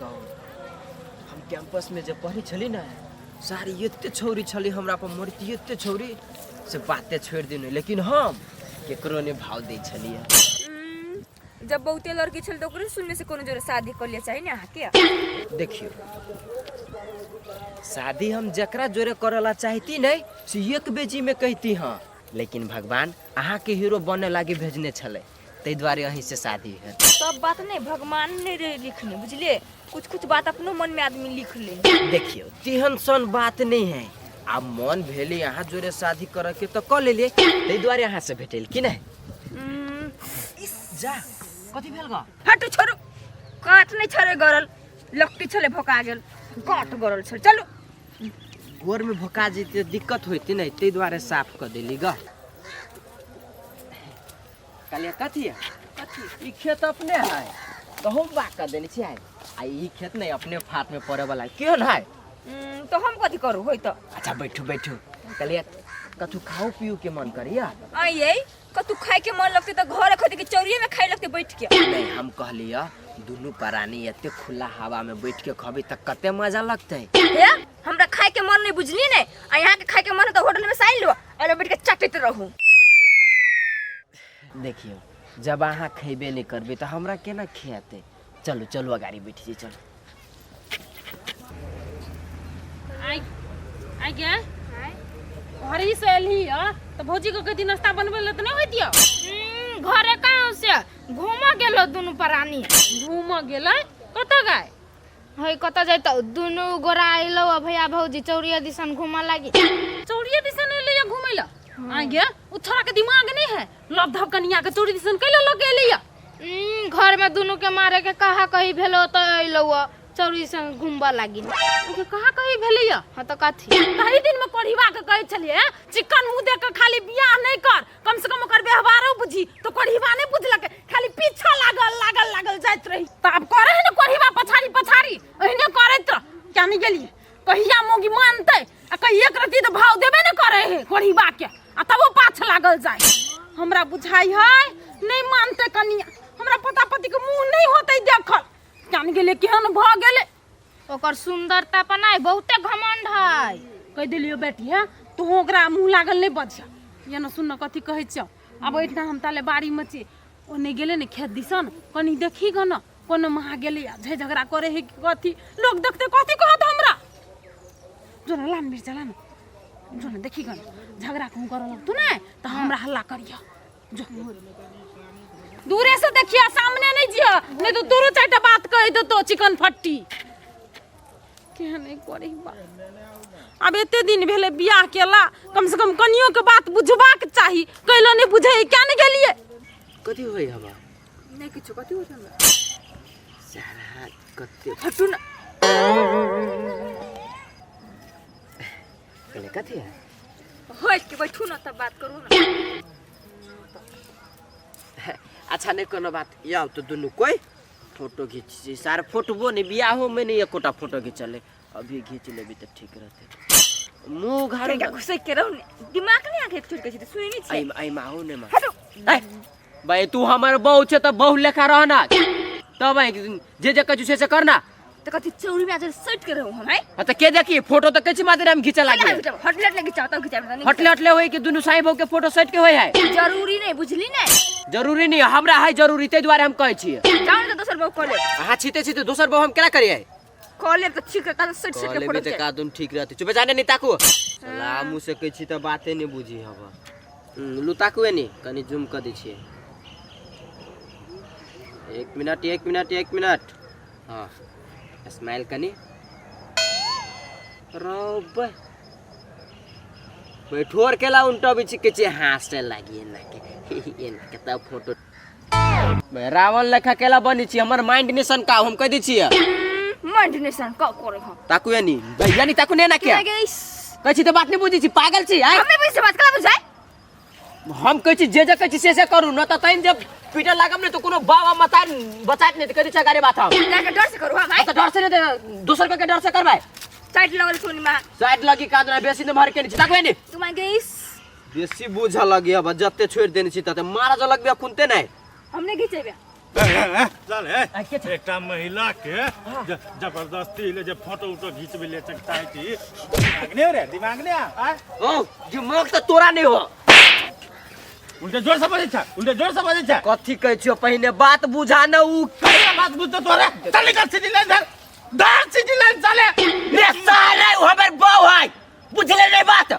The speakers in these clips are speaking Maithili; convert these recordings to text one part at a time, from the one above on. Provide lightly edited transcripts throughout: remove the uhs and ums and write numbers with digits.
कहू, हम कैंपसमे जे पढ़ै छली ने, सारी एते छौरी छली हमरा पर मरती, एते छौरी से बाते छोड़ि देने, लेकिन हम केकरो नहि भाव दै छलियै। जब बहुते लड़की छल तऽ ओकरे सुनने से कोनो जोरे शादी कर लिया चाही ने अहाँके। देखियौ, शादी हम जकरा जोरे करऽ ला चाहती नहीं से एक बेजी में कहती हाँ, लेकिन भगवान अहाँके हीरो बने लागी भेजने छलै, ताहि दुआरे अहीं से शादी हेत। सब बात नहीं भगवान नहीं रहे लिखने, बुझलिए? कुछ कुछ बात अपनो मन में आदमी लिख ले। देखियौ, तेहन सन बात नहीं है। आब मन भेलै अहाँ जोरे शादी करऽ के तऽ कऽ लेलियै, ताहि दुआरे अहाँ से भेटल कि नहीं। जा, कथी भेल गा? हटू, छोड़ू, काट नहीं छड़े गरल, लकड़ी छले भोका गेल, काट गरल छल, चलू। गोर में भोका जैते दिक्कत होते नहीं, ताहि दुआरे साफ कऽ देली गा। कहलियै कथी है? कथी? ई खेत अपने है, गहूम बाग कऽ देने छियै, आ ई खेत नहीं अपने फाट में पड़े वाला है, केहन है? तो हम कथी करू होय तो? अच्छा बैठू बैठू। कहलियै कथू खाओ पियो के मन करिया? आइए, कतू खाए के मन लगते तो घर खते के चौरिये में खाए लगते बैठ के। नहीं, हम कहलियै दुनू प्राणी एते खुला हवा में बैठ के खबी तऽ कते मजा लगतै। हे, हमरा खाए के मन नहीं, बुझली ने? आ यहाँ के खाए के मन है तो होटल में साइन लो और बैठ के चटैत रहू। देखियौ, जब अहाँ खैबे नहीं करबै तऽ हमरा केना खियाते? चलू चलू, अगाड़ी बैठ जी, चलू। आइ आइ गे, घरही से एलही ह तऽ भौजी के कहती नाश्ता बनबै लए तऽ नहि होइतियौ? घरे कहाँ से घूमऽ गेलो दुनू प्राणी। घूमऽ गेलै? कतऽ गाय? है कतऽ जैतौ, दुनू गोरा अयलौ आ भैया भौजी चौरिया दिसन घूमऽ लागी। चौरिया दिसन एलै या घूमै लए? आइ गे, ओ छोड़ा के दिमाग नहि है, लभ धब कनिया के चौरी दिसन कैला लऽ के एलै या? घर में दुनू के मारे के कहा कही भेलो तऽ अयलौ आ चौरी संग घूमबऽ लागी। ओके कहा कही भेलै या? हाँ तऽ कथी? तही दिन में कोढ़िवा के कहै छलियै, हैं, चिकन मुँह देख के खाली बियाह नहि कर, कम से कम ओकर व्यवहारो बुझी, तऽ कोढ़िवा नहि बुझलकै, खाली पीछा लागल लागल लागल जाइत रही। तऽ आब करे है ने कोढ़िवा पछाड़ी पछाड़ी, एहने करैत रह। क्या नहि गेलियै? कहिया मौगी मानतै आ कहिया एक रत्ती तऽ भाव देबे ने करे है कोढ़िवा के, आ तबो पाछ लागल जाय। हमरा बुझाइ है नहि मानतै कनिया, हमरा पता पति के मुँह नहि होतै देखल। जान गेलै केहन भऽ गेलै। ओकर सुंदरता पर नहि बहुते घमंड है। कहि देलियो बेटी, है तू ओकरा मुँह लागल नहि बजिया। या न सुन न कथी कहै छियौ, आब एहिठिना हम ताले बाड़ीमे छी, ओ नहि गेलै ने खेत दिसन, कनि देखी ग न कोनो महा गेलै आ झै झगड़ा करे है कि कथी, लोक देखते कथी कहत हमरा। जो न लान मिर्चा लान, जो न देखी ग न झगड़ा कहूँ करऽ लगतू ने तऽ हमरा हल्ला करिह। जो दूरे से देखिया, सामने नहीं जिया, नहीं तो तोरो चारिटा बात कह देतो चिकन फट्टी। केहन नहीं करे बा। आब एते दिन भेलै बियाह केला, कम से कम कनियो के बात बुझबाक चाही, कैलो नहीं बुझे, क्या नहीं गेलिए? कथी होय हवा? नहीं किछु, कथी होत हमरा? सारा कते हटू ना। कहले कथी है? हट के बैठू ना तब बात करू ना। अच्छा नहीं कोनो बात, याओ तो दुनू कोई फोटो घीच छी। सार फोटबो नहीं, बियाहो में नहीं एकोटा फोटो घिचले, अभी घीच लेबी तऽ ठीक रहते। मुंह घाड़ू कनिका घुसै के रहू ने, दिमाग नहीं आके छोड़ के छी तऽ सुनै नहीं छी। आई आई माहू ने मा। हटू। ए, भाई तू हमर बहू छे तऽ बहू लेखा रहना, तब आई जे जे कहै से करना। तऽ कथी चौरी में आज सट के रहू हम? हैं? हाँ तऽ के देखी फोटो तऽ कैसे मादे हम घिचे लागी? हटले हटले घिचाओ तब घिचाओ नहीं। हटले हटले होई कि दुनू साईं बहू के फोटो सट के होई है? जरूरी नहीं, बुझली नहीं? जरूरी नहीं हमरा है, जरूरी ताहि दुआरे हम कहै छियै। जाओ ने तऽ दोसर बहू कऽ लेब। अहाँ छीते छीते दोसर बहू हम केना करियै? कऽ लेब तऽ ठीक रहता, सट सट के फोटो तऽ कादुन ठीक रहतै। चुप जाने नहीं ताकू, साला मुँह से कहै छी तऽ बाते नहीं बुझी हब। लू ताकुए नी, कनी जूम कऽ दै छियै। एक मिनट एक मिनट एक मिनट। हाँ स्माइल कनी। रौब बैठोर केला उनटबै छी के छी हाँसे लागी एना के एना के तब फोटो। रावण लेखा केला बनी छी, हमर माइंड नहीं सनका, हम कह दै छियै। माइंड नहीं सनका करे हम। ताकू यानी भैया नहीं ताकू ने ना क्या? के इस कहै छी तऽ बात नहीं बुझै छी, पागल छी आय। हमें बुझै बात कला बुझाय? हम कहै छी जे जे कहै छी से से करू न तऽ तैन जब पीटऽ लागब ने तऽ कोनो बाबा मता बचाइत नहि तऽ कहै छी अगाड़े बात हम। जाके डर से करू हम आय। तऽ डर से नहि तऽ दोसर के डर से करबै। साइड लगल सोनी मा। साइड लगी काज ना बेसी नमहर के नहि छी, ताकबै नहि। तू मान के इस बेसी बुझऽ लगी अब, जते छोड़ि देने छी तते मारा जऽ लगबे खुनते नहि। हम नहि घिचेबे। चल हे एकटा महिला के जबरदस्ती ले जे फोटो उटो घिचबे ले चाहै छी, दिमाग नहीं रे, दिमाग नहीं आ। ओ दिमाग तऽ तोरा नहीं हो। उल्टे जोर से बजै छै, उल्टे जोर से बजै छै। कथी कहै छियो, पहिने बात बुझा न उ। कहिया बात बुझतो तोरे? चल निकल सीधी लाइन धर, धर सीधी लाइन चले। रे साले, उ हमर बहू है, बुझले नहीं बात?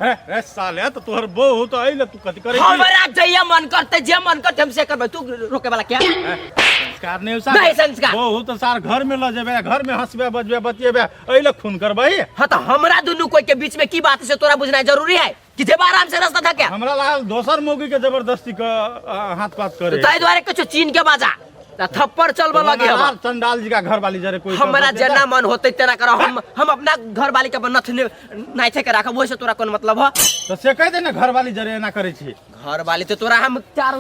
हे रे साले, तो तोहर बहू तो अइले, तू कथी करै छी? हमरा जइया मन करते, जे मन करते हम से करबै, तू रोके वाला क्या? संस्कार नहीं हो। नहीं संस्कार। बहू तो सार घर में ल जेबे, घर में हंसबे बजबे बतियेबे, अइले खून करबै। हाँ तो हमरा दुनू कोई के बीच में की बात से तोरा बुझना जरूरी है कि जेबा आराम से रास्ता था क्या? हमरा लागल दोसर मौगी के जबरदस्ती के हाथ पात करे। ताहि दुआरे कुछ चीन के बाजा आ थप्पड़ चलबऽ लगे हम। चंडाल जी का घर वाली जरे कोई हमरा जेना मन होते तेना कर। हम अपना घर वाली के नथने नाइथे के राखब, ओहिसे तोरा कोन मतलब ह? तो से कह दे ना, घर वाली जरे एना करे छी। घर वाली तो तोरा हम चार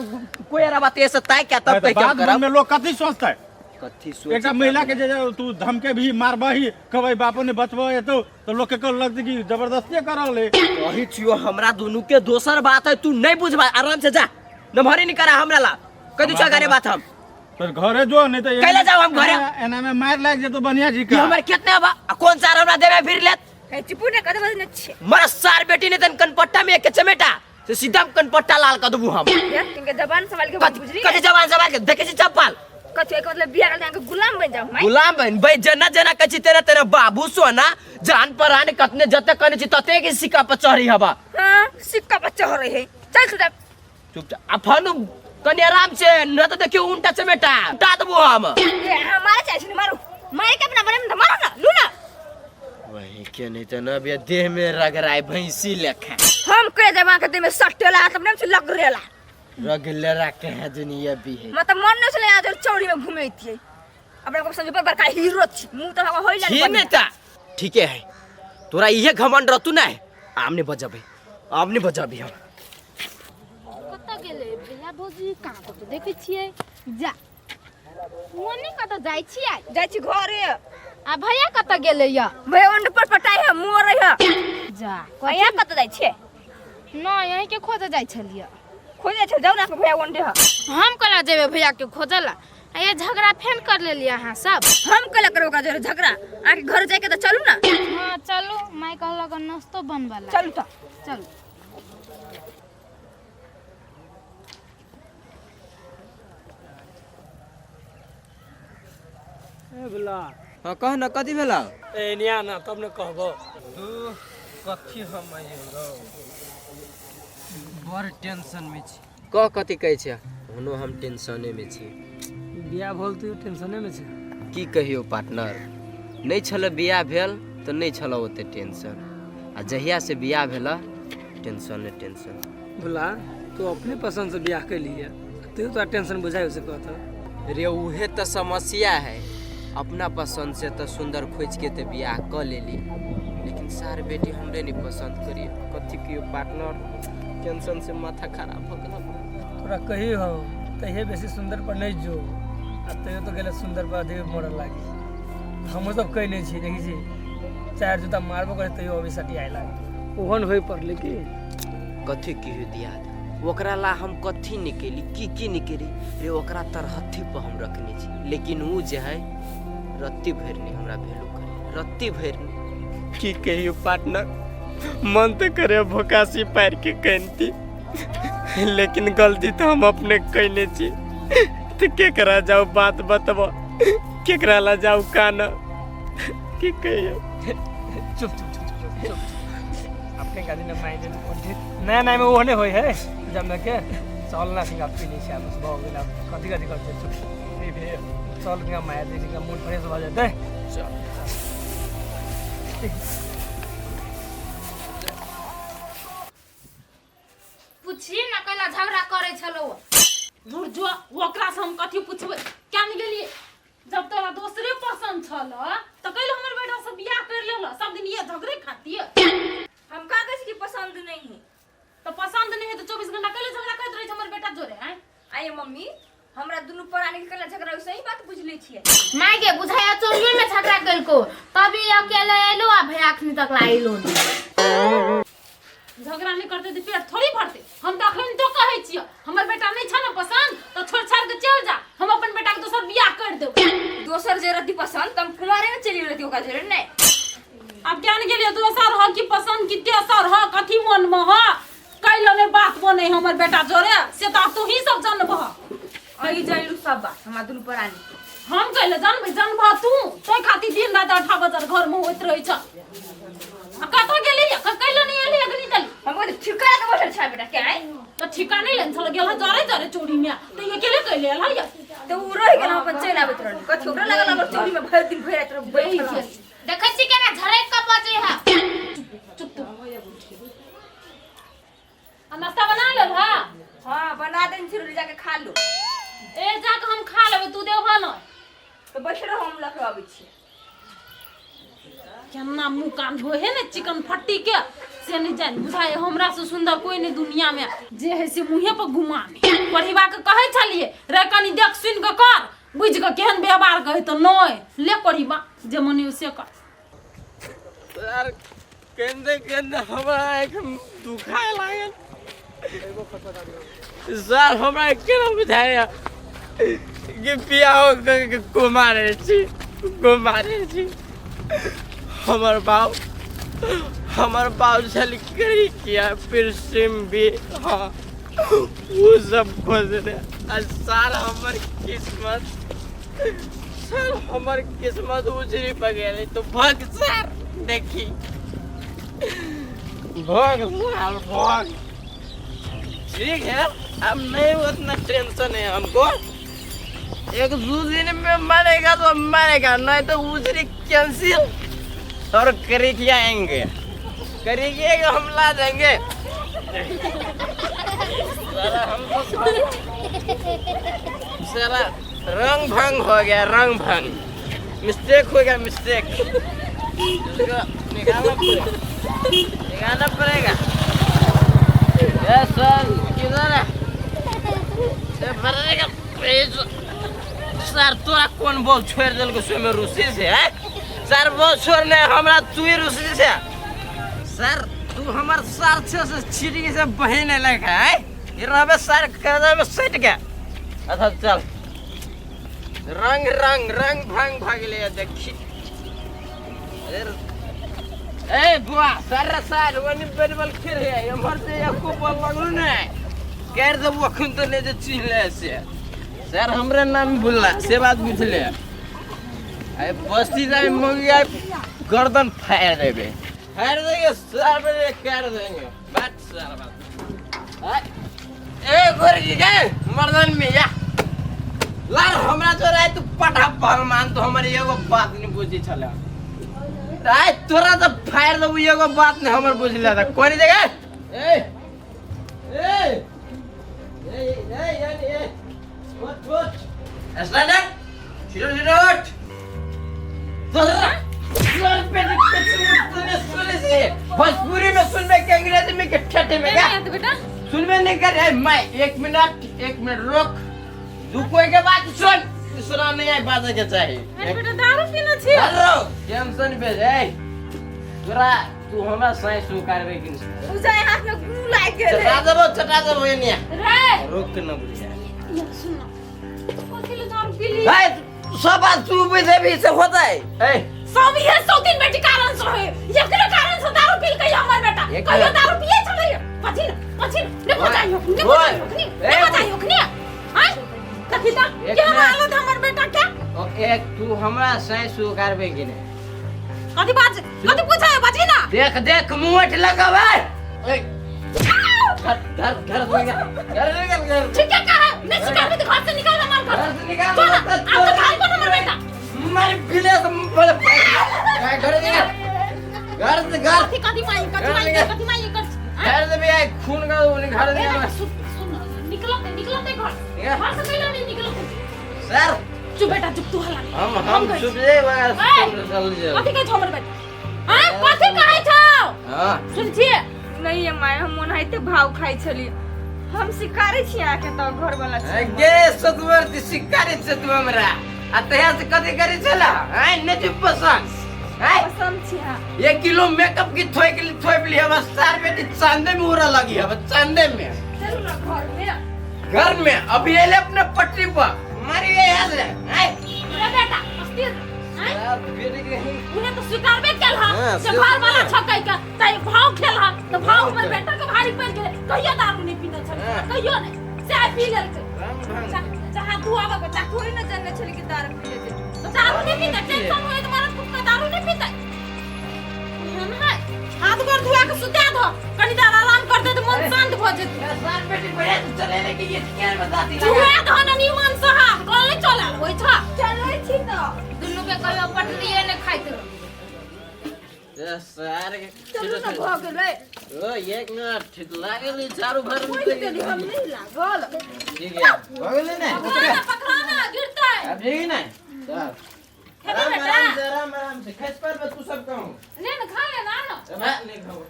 कोई अरा बात ऐसे तय क्या तब कह के हम बात मन करब। में लोग कथी सोचते? कथी सोच? एकटा महिला के जे तू धमके भी मारबही, कहबै बापो ने बचबो एतो, तो लोग के कह लगते कि जबरदस्ती करल है। कही छियो हमरा दुनू के दोसर बात है, तू नहीं बुझबा, आराम से जा, नमहरी नहीं करा हमरा ला, कह दू अगारे बात हम। तो घरे जो नहीं तो कैले जाओ हम घरे? एना में मार लाग जेतो बढ़िया जी कि का। हमर कितने बा आ कौन सार हमरा देबे फिर लेत? हे चुपू ने कदम न छे। मर सार बेटी ने तन कनपट्टा में एक चमेटा से सीधा कनपट्टा लाल कर देबू हम। यार तिनके जबान संभाल के कथी बुझली? कथी जबान संभाल के देखे छी चप्पल? कथी एक मतलब बियाह कर के गुलाम बन जाओ माई? गुलाम बन बे, जना जना कछि तेरा तेरा बाबू सोना जान परान कतने जते कने छी तते के सिक्का पर चढ़ी हवा। हां सिक्का पर चढ़ रहे है, चल चुपचाप। चुपचाप आ फनु कनी आराम से, न तो देखियो उल्टा चमेटा उल्टा देबू हम। ए हमारे चाहिए मारू मारे के अपना बने में मारो ना लू ना। वही के नहीं तो न बे देह में रगड़ाए भैंसी लेखा। हम के जमा के देह में सटेला तब ने से लग रेला। रगले रखे है दुनिया भी है। मतलब मन न चले आज चौड़ी में घूमे थी अपना को समझ पर बड़का हीरो छी मुंह तो हवा होइला छी नेता ठीके है, तोरा इहे घमंड रहतू ना, आम ने बजबे, आम ने बजबे हम। कतऽ गेलै भैया भौजी? कहाँ कतऽ देखै छियै? जा ओने कतऽ जाइ छियै? जाइ छी घरे। आ भैया कतऽ गेलै या? भैया ओंड पर पटाई है मुँह रही है। जा भैया कतऽ जाइ छियै? नहि यहीं के खोजऽ जाइ छलियै। खोजे छै जाउ ना भैया ओंडे है। हम केना जेबै भैया के खोजऽ ला? आ ये झगड़ा फेन कर लेलियै अहाँ सब। हम केला करबै ओकरा जोरे झगड़ा? अहाँके घर जाइके तऽ चलू ना। हाँ चलू, माय कहलक नाश्तो बनबै ला। चलू तऽ चलू। ए भोला। हाँ कह ना कथी भेला? ए निया ना तब ने कहबो। तू कथी हम बड़ टेंशन में छी। कह कथी कहै छै? हुनो हम टेंशने में छी। बियाह भेल तू टेंशने में छै? की कहियो पार्टनर, नहीं छल बियाह भेल तो नहीं छल ओते टेंशन, आ जहिया से बियाह भेल टेंशने टेंशन। भोला तू अपने पसंद से बियाह कैली है, तू तो टेंशन बुझाइ उसे कहता। रे उहे तो समस्या है, अपना पसंद से तो सुंदर खोज के तो बियाह क लेली, लेकिन सार बेटी हमरे नहीं पसंद करिए। कथी कियो पार्टनर, टेंशन से माथा खराब हो गेल। तोरा कही हो तहिए बेसी सुंदर पर नहीं जो, आ तैयो तो गेले सुंदर पर अधिक मरल लागी। हमहूँ सब कहि नहीं छी, देखी छी चार जूता मारबो करे तैयो अभी सटी आइ लागी। ओहन होय पड़ले कि कथी कियो दियाद ओकरा ला हम कथी निकली की की निकली रे, ओकरा तरहत्थी पर हम रखने छी, लेकिन उ जे है रत्ती भरि नहीं हमरा वैल्यू करे, रत्ती भरि नहीं। की कहियो पार्टनर, मन तो करे भोकासी पार के कहती, लेकिन गलती तो हम अपने कहने छी, तो केकरा जाओ बात बतबो, केकरा ला जाओ कान, की कहियो। चुप चुप चुप चुप चुप। अपने गाड़ी में माइंड नया नया में ओहने होय है जब के चल ना सिंगा पी नहीं छै बस भऽ गेल। आब कथी कथी करते चुप चल सिंगा माया दे सिंगा मूड फ्रेश भऽ जेतै। चल पूछी ना कैला झगड़ा करे छलो? दूर जो, ओकरा से हम कथी पूछबै? क्या नहीं गेलियै? जब तोरा दोसरे पसंद छल तऽ कैला हमर बेटा से बियाह कर लेल? सब दिन ये झगड़े खातिर। हम का कहै छी कि पसंद नहीं है? तो पसंद नहीं है तो 24 घंटा कैला झगड़ा करैत रहै छै हमर बेटा जोरे? आँय आइए मम्मी, हमरा दुनू प्राणी के कैला झगड़ा होय सही बात बुझले छियै। माय के बुझाया चोरियो में झगड़ा कलको तभी अकेले एलो आ भैया अखनी तक ला आइलो। झगड़ा नहीं करते तो पेट थोड़ी भरते। हम तो अखन तो कहै छियै हमर बेटा नहीं छ न पसंद तो छोड़ छाड़ के चल जा, हम अपन बेटा के दोसर बियाह कर देब। दोसर जे रहती पसंद त हम कुमारे में चली रहती ओकरा जोरे नहीं। अब क्या नहीं गेलियै दोसर ह कि पसंद कि तेसर ह कथी मन में ह कैलो ने बात बने हमर बेटा जोरे से तो तू ही सब जानबह। अही जानलू सब बात हमरा दुनू प्राणी। हम कैले जानबै जानबह तू तोय खातिर दिन रात 8 बजे घर में होइत रहै छ। आ कतऽ गेली कैले नहीं एली अखनी तली? हम कहै ठिका के बैठल छै बेटा के आइ तो ठिका नहीं लेन छल गेल जरे जरे चोरी में तो अकेले कैले एल है त उ रहि गेल हम अपन चलि आबैत रहली। कथी ओकरा लागल हमर चोरी में भरि दिन भरि राति बैठल रहल। देखै छी केना झरक के बजै है। चुप तू। आ नाश्ता बना लेल हा? हां बना देन छी जाके खा लो। ए जाके हम खा लेबै तू देबह न। तो बैठ रहो हम लके आबै छी। केना मुँह कान धोए है ने चिकन फट्टी के से नहीं जान बुझाए हमरा से सुंदर कोई नहीं दुनिया में जे है से मुँहे पर घुमा पढ़िबा के कहै छलिए रे कनी देख सुन के कर बुझ के केहन व्यवहार कहे तो नहीं ले पढ़िबा जे मन से कर। यार केंदे केंदे हमरा आँख दुखाए लागल सर हमरा केना बुझाया कि बियाह के कुमारे छी कुमारे छी। हमर बाप छल करी किया फिर सिम भी हाँ वो सब खोजने आ सर हमर किस्मत सर हमर किस्मत उजरी पर गेलै तो भग सर देखी भग सर भग। ठीक है अब नहीं उतना टेंशन है हमको, एक दो दिन में मरेगा तो मरेगा नहीं तो उजरी कैंसिल और करिकिया आएंगे करिकिया के हम ला देंगे। साला हमको साला रंग भंग हो गया रंग भंग मिस्टेक हो गया मिस्टेक इसको निकालना पड़ेगा निकालना पड़ेगा। ये सर किधर है सर तोरा कौन बोल छोड़ देलको से में रूसी से है सर बोल छोड़ नहीं हमरा तू ही रूसी से सर तू हमर सर छे से छिड़ी से बहिन लग है ये रहबे सर कर देबे सट के। अच्छा चल रंग रंग रंग भंग भागले देखी। ए बुआ सर सर वनी बेलबल खेल है एमहर से एको बॉल लगलू ने कर देबो अखन तो नहीं जे चिन्ह ले से सर हमरे नाम भूलला से बात बुझले अरे बस्ती जाए मंगिया गर्दन फाड़ देबे फाड़ देंगे सर पे कर देंगे बात सर बात। ए गोरकी के मर्दन में या लार हमरा जो राय तू पटा पहलवान तो हमर एगो बात नहीं बुझी छले राय तोरा तो फाड़ देबू एगो बात नहीं हमर बुझले था कोनी जगह ए ए ए ए ए उठ उठ स्टैंड अप सीधो सीधो उठ तोरा सर पे तूने सुने से भोजपुरी में सुनबे के अंग्रेजी में के ठेठे में क्या बेटा सुनबे नहीं कर रहे मैं एक मिनट रोक दू कोई के बात सुन दूसरा नहीं आई बात के चाहिए। अरे बेटा दारू पीना छी हेलो टेंशन पे ए तोरा तू हमरा साई सु करबे कि नहीं बुझाय हाथ में गू लागि गेल चटा देबो चटा देबो एने रे रोक के न बुझा या सुन न कथी ले दारू पीली ए सब बात तू बुझेबी से होतै ए सब ये सौतीन बेटी कारण से है एकरे कारण से दारू पी के हमर बेटा कहियो दारू पिए छलै कथी न कथी न ने बजाइयो ने बजाइयो ने बजाइयो ने हां कथी ता के हालत हमर बेटा के ओ एक तू हमरा साई सु करबे कि नहीं कथी बात कथी पूछे बाजी ना देख देख मुंह लगावे ए घर घर घर घर घर ठीक है कहा नहीं सिखाबे तो घर से निकाल हमार घर घर से निकाल अब तो घर पर हमर बेटा मार बिले तो बड़े घर से घर से घर कथी कथी माई कथी माई कथी माई कर घर से भी आए खून का उन्हें घर से निकाल सुन निकलते निकलते घर घर से पहले नहीं निकलते सर चुप बेटा चुप तू हला हम चुप जे चल जे कथी कहै छौ हमर बेटा हां कथी कहै छौ हां सुन छी नहीं माय हम ओनाहिते भाव खाइ छली हम शिकारे छी अहाँके तऽ घर वाला छी गे सतवर ती शिकारी छे तू हमरा आ तहिया से कथी करी छला हैं नहीं चुप पसंद हैं? पसंद छी हाँ। एक किलो मेकअप की थोक थोप लिया बस सार बेटी चांदे में उड़ा लगी है बस चांदे में। चलू ना घर में। घर में अभी ये ले अपने पटरी पर मारी ये याद है हैं? रे बेटा अस्थिर आँय? यार, बेटी के उन्हें तो स्वीकारबे केल हा हाँ, से भार वाला स्वीकार। छकै के तै भाव खेल हा तो भाव हमर के। बेटा के भारी पड़ि गेलै। कहियो दारू नहीं पीने छलै हाँ। कहियो नहीं से आइ पी लेलकै। रंग ढंग। चाहा तू आबऽ के चाह थोड़ी ना जानने छली कि दारू पी लेते। तो दारू नहीं पीते टेंशन होय त मरद कुछ दारू नहीं पीते। एहन है हाथ गोर धुआ के सुता दो कनी देर आराम कर दे त मन शांत भ जेतै। यार, सार बेटी बढ़िया से चले ले कि ये क्या बताती धुआ दो न निमन से हाथ गोर नहीं चलल होइ छ। चलै छी तऽ दुनू के कहियो पटरिए नहीं खाइत रह। सार के चलू ना भऽ गेलै। ओ एक मिनट ठीक लागल चारू भर में कोइ देली हम नहीं लागल। ठीक है हो गेलै ने। पकड़ा ना पकड़ा ना गिरतै। अब ठीक है ना चल खेबी आराम बेटा? आराम से आराम आराम से खस पर तू सब कहूं ले न खा ले ना ना। अब नहीं खाओ।